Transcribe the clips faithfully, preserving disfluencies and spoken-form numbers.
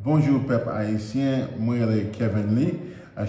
Bonjou pèp ayisyen, mwen rele Kevin Lee.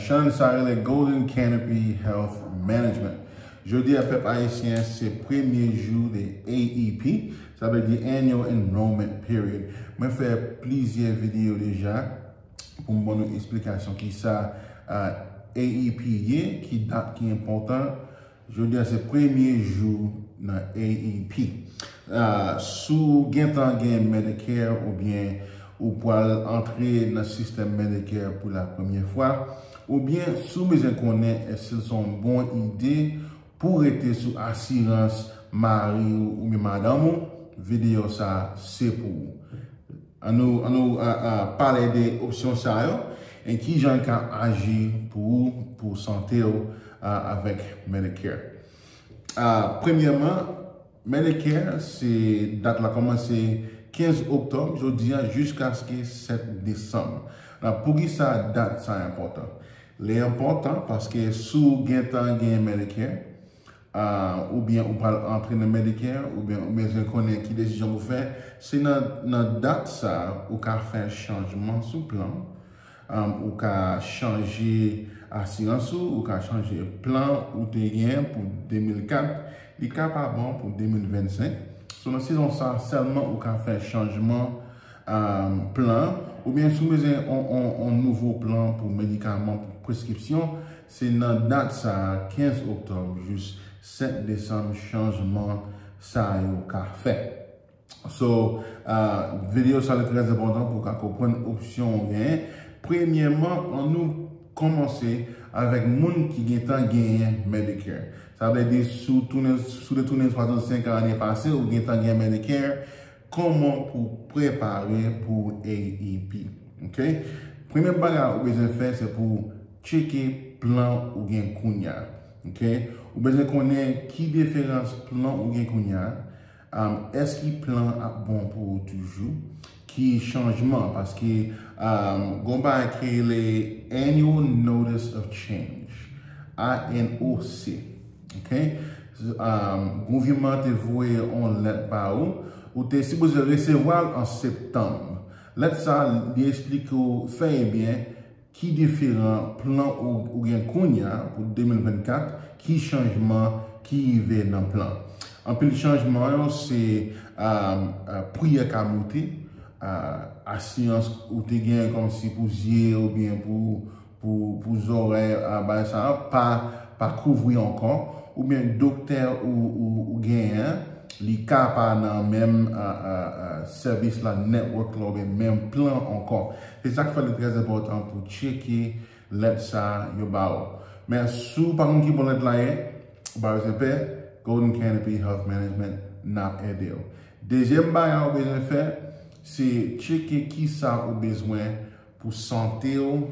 Chanèl sa rele Golden Canopy Health Management. Jodi a pèp ayisyen se premye jou de A E P, sa vle di Annual Enrollment Period. Mwen fè plizyè videyo deja pou m ban nou eksplikasyon kisa A E P ye, ki dat ki enpòtan. Jodi a se premye jou nan A E P. Si w gentan gen Medicare oubyen ou pral antre nan sistèm Medicare pou la premye fwa, oubyen si w bezwen konnen èske l se yon bon ide pou w rete sou asirans mari w oubyen madanm ou, videyo sa a se pou ou. Ann nou, ann nou a, a, pale de opsyon sa yo e kijan l ka aji pou ou, pou sante w a, avèk Medicare. A, premyèman, Medicare, se dat la kòmanse kenz oktòb, jodi a, jiskaske sèt desanm. Nan poukisa dat sa enpòtan? Li enpòtan paske si w gentan gen Medicare, a, oubyen ou pral antre nan Medicare, oubyen ou bezwen konnen ki desizyon pou fè, se nan, nan dat sa a ou ka fè chanjman sou plan, um, ou ka chanje asirans ou, ou ka chanje plan ou te gen pou de mil kat, li ka pa bon pou de mil vennsenk. So, nan sezon sa sèlman ou ka fè chanjman um, plan, oubyen si w bezwen yon, yon, yon nouvo plan pou medikaman, pou preskripsyon, se nan dat sa a, kenz oktòb jis sèt desanm, chanjman sa yo ka fèt. So, uh, videyo sa li trè enpòtan pou w ka konprann opsyon w genyen. Premyèman, ann nou kòmanse avèk moun ki gentan genyen Medicare. Sa vle di, si w tounen, si w te tounen swasannsenk an ane pase, ou gentan gen Medicare, kòman pou w prepare pou A E P? Ok? Premye bagay ou bezwen fè, se pou w tcheke plan ou gen kounye a. Ok? Ou bezwen konnen ki diferans plan ou gen kounye a, um, èske plan ap bon pou ou toujou? Ki chanjman? Paske um, gon bagay ki rele Annual Notice of Change, A N O C. Ok? Um, gouvènman te voye yon lèt ba ou, ou te sipoze resevwa l an septanm. Lèt sa a, li eksplike w fè e byen ki diferan plan ou, ou gen kounye a pou de mil vennkat, ki chanjman ki rive nan plan. Anpil chanjman yo se, a, a, pri a ka moute, a, asirans ou te gen kòmsi pou zye oubyen pou, pou, pou zòrèy, a, bagay sa a pa, pa kouvri ankò, oubyen doktè ou, ou, ou genyen an, li ka pa nan menm, a, a, a, sèvis la, network la, oubyen menm plan ankò. Se sa k fè li trè enpòtan pou tcheke lèt sa a yo ba ou. Men si w pa konn ki bò lèt la ye, ou pa bezwen pè, Golden Canopy Health Management n ap ede w. Dezyèm bagay ou bezwen fè, se tcheke kisa ou bezwen pou sante w,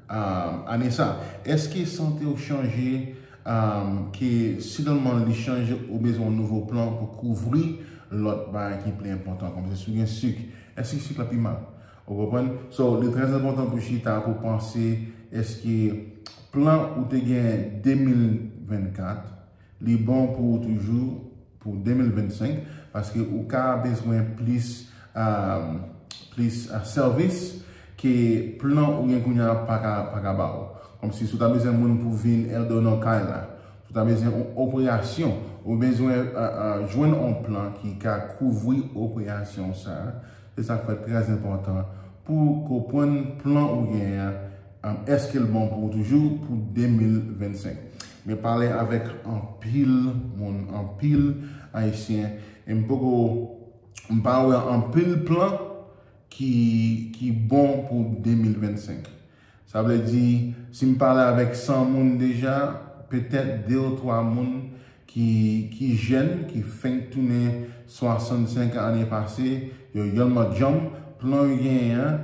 um, ane sa. Èske sante w chanje, um, ke si tèlman li chanje, ou bezwen yon nouvo plan pou kouvri lòt bagay ki pi enpòtan, kòmsi si w gen sik, èske sik la pi mal? Ou konprann? So, li trè enpòtan pou chita, pou panse, èske plan ou te gen de mil vennkat, li bon pou ou toujou pou de mil vennsenk, paske ou ka bezwen plis, um, plis, uh, sèvis ke plan ou gen kounye a pa ka, pa ka ba ou. Kòmsi si w ta bezwen moun pou vin ède w nan kay la, si w ta bezwen yon operasyon, ou bezwen, uh, uh, jwenn yon plan ki ka kouvri operasyon sa a. Se sa k fè trè enpòtan pou w konprann plan ou genyen an, èske l bon pou ou toujou pou de mil vennsenk. Mwen pale avèk anpil moun, anpil Ayisyen, e m poko, m pa wè anpil plan ki, ki bon pou de mil vennsenk. Sa vle di, si m pale avèk san moun deja, petèt de ou twa moun ki, ki jèn, ki fenk tounen swasannsenk ane pase, yo yèlman djanm, plan yo genyen an,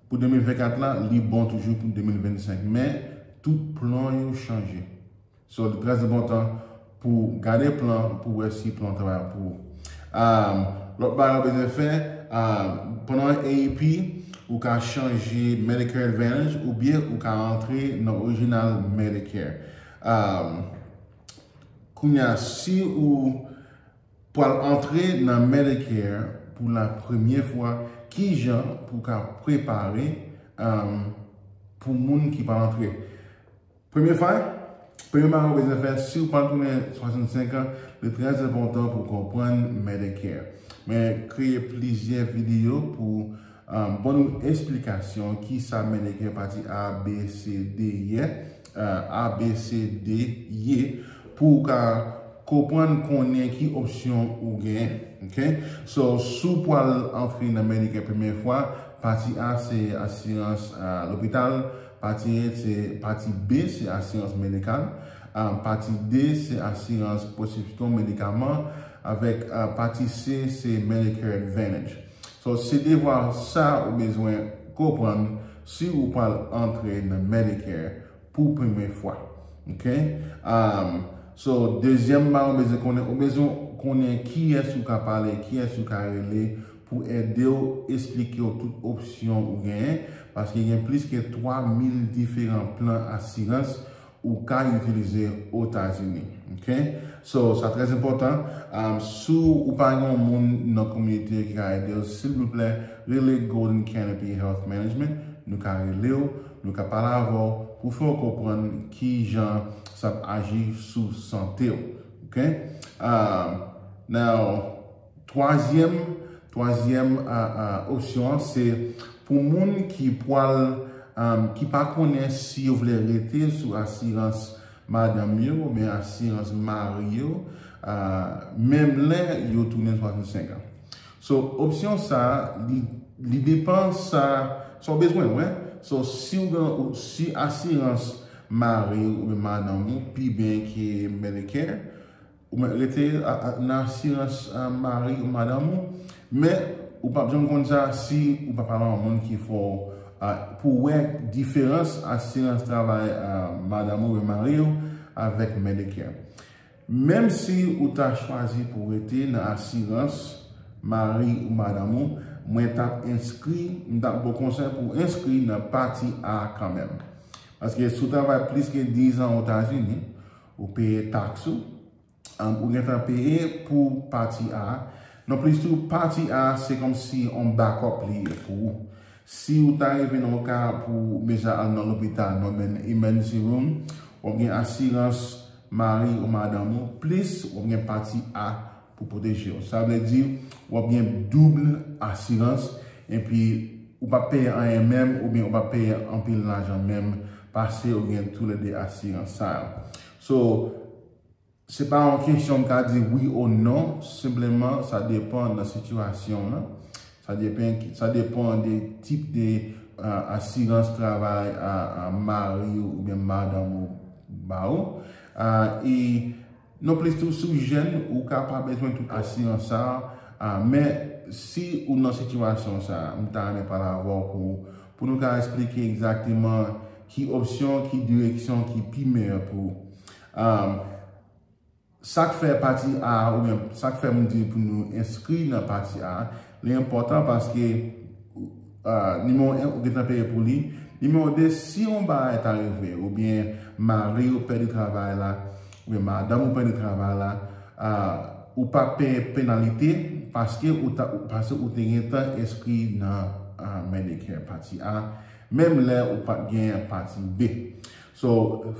pou de mil vennkat la, li bon toujou pou de mil vennsenk. Men, tout plan yo chanje. So, li trè enpòtan pou gade plan, pou wè si plan travay pou ou. Um, lòt bagay ou bezwen fè, um, pandan A E P, ou ka chanje Medicare Advantage oubyen ou ka antre nan orijinal Medicare. Um, kounye a, si ou pral antre nan Medicare pou la premye fwa, Ki jan pou w ka prepare um, pou moun ki pa antre? Premye fwa, premye bagay ou bezwen fè, si w pa tounen swasannsenk an, li trè enpòtan pou w konprann Medicare. Men kreye plizyè videyo pou um, ban nou esplikasyon ki sa Medicare pati A, B, C, D ye, uh, A, B, C, D ye, pou w ka konprann konnen ki opsyon ou gen. Okay? So, si w pral antre nan Medicare premye fwa, pati A se asirans uh, lopital, pati A se pati B se asirans medikal, uh, pati D se asirans preskripsyon medikaman, avèk uh, pati C se Medicare Advantage. So, se devwa sa ou bezwen konprann si ou pral antre nan Medicare pou premye fwa. Okay? Um, so, dezyèm bagay ou bezwen konnen, ou bezwen konnen kiyès ou ka pale, kiyès ou ka rele pou ede w esplike w tout opsyon ou genyen, paske gen plis ke twa mil diferan plan asirans ou ka itilize Otazini. Okay? So, sa trè enpòtan. Um, si ou pa gen yon moun nan kominote ki ka ede w, silvouplè, rele Golden Canopy Health Management. Nou ka rele w, nou ka pale avè w pou fè w konprann ki jan sa ap aji sou sante w. Okay? Um, now, twazyèm, twazyèm uh, uh, opsyon an, se pou moun ki pral, um, ki pa konnen si yo vle rete sou asirans madanm yo oubyen asirans mari yo, uh, menm lè yo tounen swasannsenk an. So, opsyon sa, li, li depan sa, sa w bezwen, wè. So, si w gen, si asirans mari ou oubyen madanm ou pi byen ke Medicare, ou mèt rete a, a, nan asirans uh, mari ou madanm ou, men ou p ap janm konn sa si ou pa pale a yon moun ki fè w, uh, pou wè diferans asirans travay uh, madanm ou oubyen mari w avèk Medicare. Menm si ou ta chwazi pou rete nan asirans mari ou madanm ou, mwen t ap enskri, m t ap ba w konsèy pou w enskri nan pati A kanmenm. Paske si w travay plis ke diz an Otazini, ou peye taks ou, um, ou gentan peye pou pati A. Nonplis tou, pati A se kòmsi yon backup li ye pou ou. Si ou ta rive nan yon ka pou w bezwen al nan lopital, nan men emergency room, w ap gen asirans mari ou madanm ou, plis w ap gen pati A pou pwoteje w. Sa vle di, w ap gen doub asirans, epi ou p ap peye anyen menm, oubyen ou p ap peye anpil lajan menm, pase ou gen toulède asirans sa yo. So, se pa yon kesyon m ka di wi ou non, senpleman sa depan nan sitiyasyon w lan. Sa depan, sa depan de tip de uh, asirans travay uh, uh, mari ou oubyen madanm ou ba ou. Uh, e nonplis tou, si w jèn, ou ka pa bezwen tout asirans sa a, uh, men si ou nan sitiyasyon sa a, m ta renmen pale avè w pou, pou nou ka esplike egzakteman ki opsyon, ki direksyon ki pi meyè pou ou. Um, Sa k fè pati A, oubyen sa k fè m di pou nou enskri nan pati A, li enpòtan paske uh, nimewo en, ou gentan peye pou li. Nimewo de, si yon bagay ta rive, oubyen mari ou pèdi travay la, oubyen madanm ou pèdi travay la, uh, ou p ap peye penalite paske ou, ta, paske ou te gentan enskri nan uh, Medicare pati A, menm lè ou pa t gen pati B. So,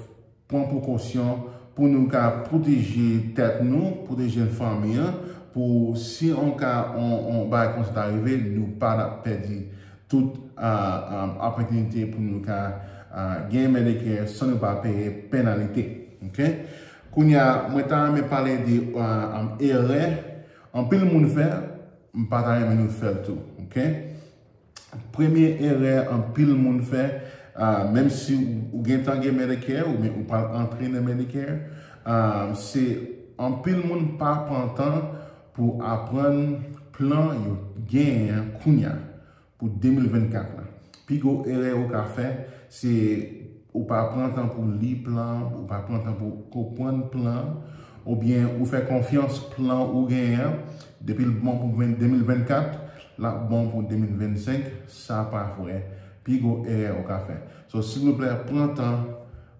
pran prekosyon pou nou ka pwoteje tèt nou, pwoteje fanmi an, pou si on ka, on, on bagay konsa ta rive, nou pa t ap pèdi tout uh, uh, opòtinite pou nou ka uh, gen Medicare san nou pa peye penalite. Okay? Kounye a, mwen ta renmen pale de uh, um, erè anpil moun fè, m pa ta renmen nou fè l tou. Okay? Premye erè anpil moun fè, uh, menm si ou, ou gentan gen Medicare oubyen ou pral antre nan Medicare, uh, se anpil moun pa pran tan pou aprann plan yo genyen kounye a pou de mil vennkat la. Pi gwo erè ou ka fè, se ou pa pran tan pou li plan, ou pa pran tan pou konprann plan, oubyen ou fè konfyans plan ou genyen an, depi l bon pou de mil vennkat, l ap bon pou de mil vennsenk, sa pa vre. Pi gwo erè ou ka fè. So, silvouplè, pran tan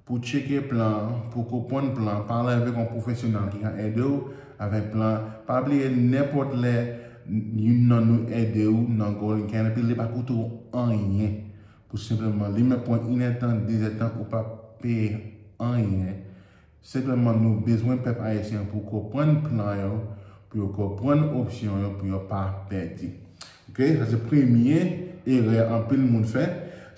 pou tcheke plan an, pou konprann plan an, pale avèk yon pwofesyonèl ki ka ede w avèk plan an. Pa bliye, nenpòt lè youn nan nou ede w nan Golden Canopy, li pa koute w anyen. Pou senpleman, li menm pran inèdtan, dezèdtan, ou pa peye anyen. Senpleman, nou bezwen pèp ayisyen pou konprann plan yo, pou yo konprann opsyon yo, pou yo pa pèdi. Ok, sa se premye erè anpil moun fè,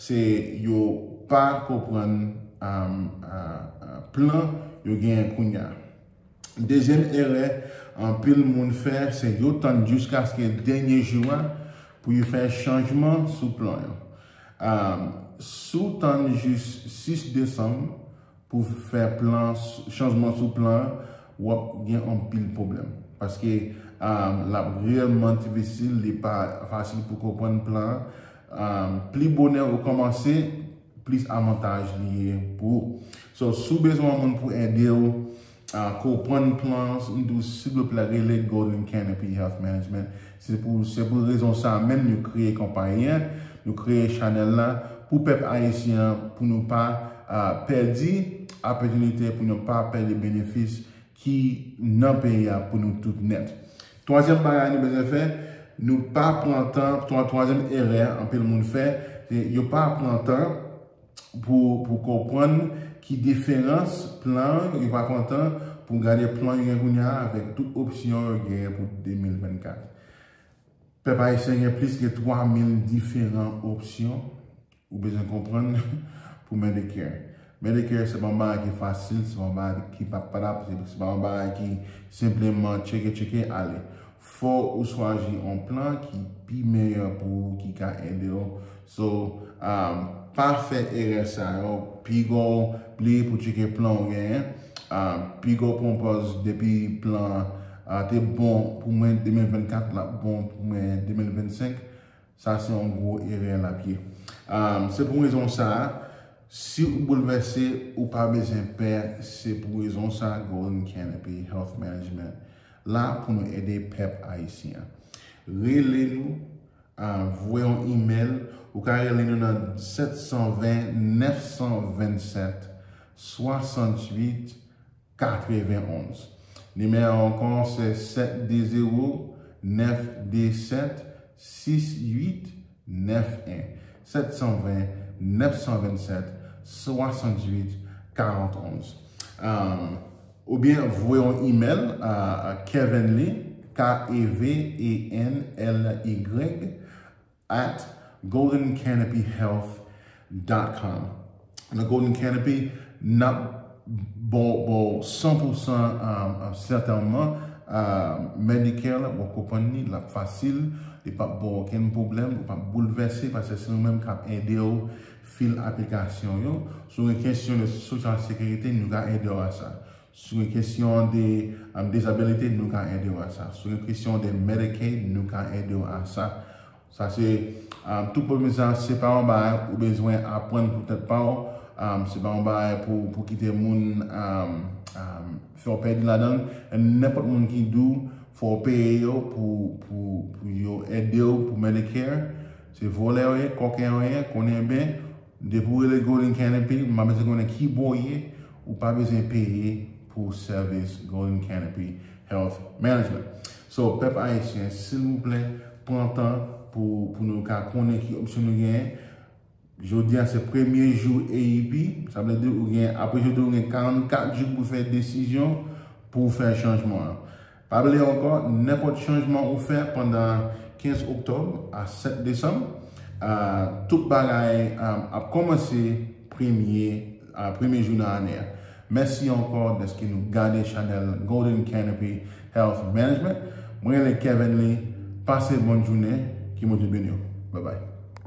se yo pa konprann, um, uh, uh, plan yo genyen kounye a. Dezyèm erè anpil moun fè, se yo tann jiskaske dènye jou a pou yo fè chanjman sou plan yo. Um, si w tann jis sis desanm pou fè plan, chanjman sou plan, w ap gen anpil pwoblèm. Paske, um, l ap reyèlman difisil, li pa fasil pou konprann plan. Um, pli bonè ou kòmanse, plis avantaj li ye pou ou. So, si w bezwen yon moun pou ede w, uh, konprann plan, m di w, silvouplè, rele Golden Canopy Health Management. Se pou, se pou rezon sa menm nou kreye konpayi an, nou kreye chanèl la pou pèp ayisyen an, pou nou pa, uh, pèdi opòtinite, pou nou pa pèdi benefis ki nan peyi a pou nou tout nèt. Twazyèm bagay nou bezwen fè, nou pa pran tan, twa-, twazyèm erè anpil moun fè, se yo pa pran tan pou, pou konprann ki diferans plan, yo pa pran tan pou gade plan yo gen kounye a avèk tout opsyon yo gen pou de mil vennkat. Pèp ayisyen gen plis ke twa mil diferan opsyon ou bezwen konprann pou Medicare. Medicare se pa yon bagay ki fasil, se pa yon bagay ki pa padap, se, se pa yon bagay ki senpleman tcheke, tcheke, ale. Fò ou chwazi yon plan ki pi meyè pou ou, ki ka ede w. So, um, pa fè erè sa yo. Piga w bliye pou tcheke plan ou genyen. Um, piga w pran pòz depi plan an, uh, te bon pou mwen de mil vennkat, l ap bon pou mwen de mil vennsenk. Sa se yon gwo erè l ap ye. Um, se pou rezon sa a, si ou boulvèse, ou pa bezwen pè, se pou rezon sa a, Golden Canopy Health Management la pou nou ede pèp ayisyen an. Rele nou, uh, voye yon email, ou ka rele nou nan sèt san ven, nèf san vennsèt, swasanntuit, katrevenonz. Nimewo ankò se sèt de zewo, nèf de sèt, sis uit nèf en. Sèt san ven, nèf san vennsèt, swasanntuit, karannonz. Um, oubyen voye yon email a Kevenly, K E V E N L Y, at golden canopy health dot com. Nan Golden Canopy, n ap ba w, ba w san pou san, um, um, sètènman, um, Medicare la, w ap konprann li, l ap fasil, li p ap ba w okenn pwoblèm, ou p ap boulvèse, paske se nou menm k ap ede w fil aplikasyon yo. Si w gen kesyon de Social Security, nou ka ede w a sa. Si w gen kesyon de, um, dezabilite, nou ka ede w a sa. Si w gen kesyon de Medicaid, nou ka ede w a sa. Sa se, um, tout pwoblèm sa, se pa yon bagay ou bezwen aprann pou tèt pa w. Um, se pa yon bagay pou, pou kite moun, um, um, fè w pèdi ladan l. E nenpòt moun ki di w fò w peye yo pou, pou, pou yo ede w pou Medicare, se vòlè yo ye, kòken yo ye, konnen byen. Depi w rele Golden Canopy, m pa bezwen konnen ki bò w ye, ou pa bezwen peye pou sèvis Golden Canopy Health Management. So, pèp ayisyen, silvouplè, pran tan pou, pou nou ka konnen ki opsyon nou genyen. Jodi a se premye jou A E P, sa vle di ou gen, apre jodi ou gen karannkat jou pou fè desizyon pou w fè chanjman an. Pa bliye ankò, nenpòt chanjman ou fè pandan kenz oktòb a sèt desanm, a, tout bagay, a, ap kòmanse premye, a, premye jou nan ane a. Mèsi ankò dèske nou gade chanèl Golden Canopy Health Management. Mwen rele Kevenly. Pase bòn jounen. Ke Bondye beni w. Bye bye.